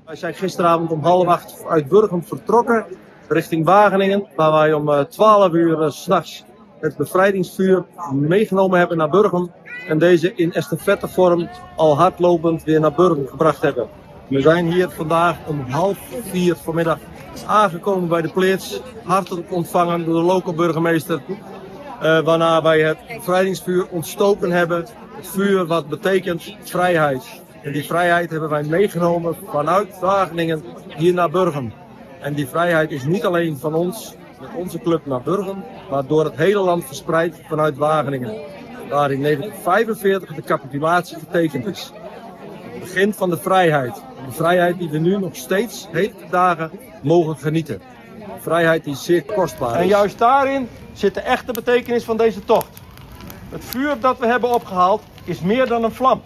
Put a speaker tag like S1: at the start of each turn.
S1: Wij zijn gisteravond om 7.30 uit Burgum vertrokken richting Wageningen, waar wij om 12 uur 's nachts het bevrijdingsvuur meegenomen hebben naar Burgum en deze in estafettevorm al hardlopend weer naar Burgum gebracht hebben. We zijn hier vandaag om 3.30 vanmiddag aangekomen bij de pleats, hartelijk ontvangen door de lokale burgemeester, waarna wij het bevrijdingsvuur ontstoken hebben. Het vuur wat betekent vrijheid. En die vrijheid hebben wij meegenomen vanuit Wageningen hier naar Burgum. En die vrijheid is niet alleen van ons, met onze club naar Burgum, maar door het hele land verspreid vanuit Wageningen. Waar in 1945 de capitulatie getekend is. Het begin van de vrijheid. De vrijheid die we nu nog steeds, heden dagen, mogen genieten. Vrijheid die zeer kostbaar is.
S2: En juist daarin zit de echte betekenis van deze tocht. Het vuur dat we hebben opgehaald is meer dan een vlam.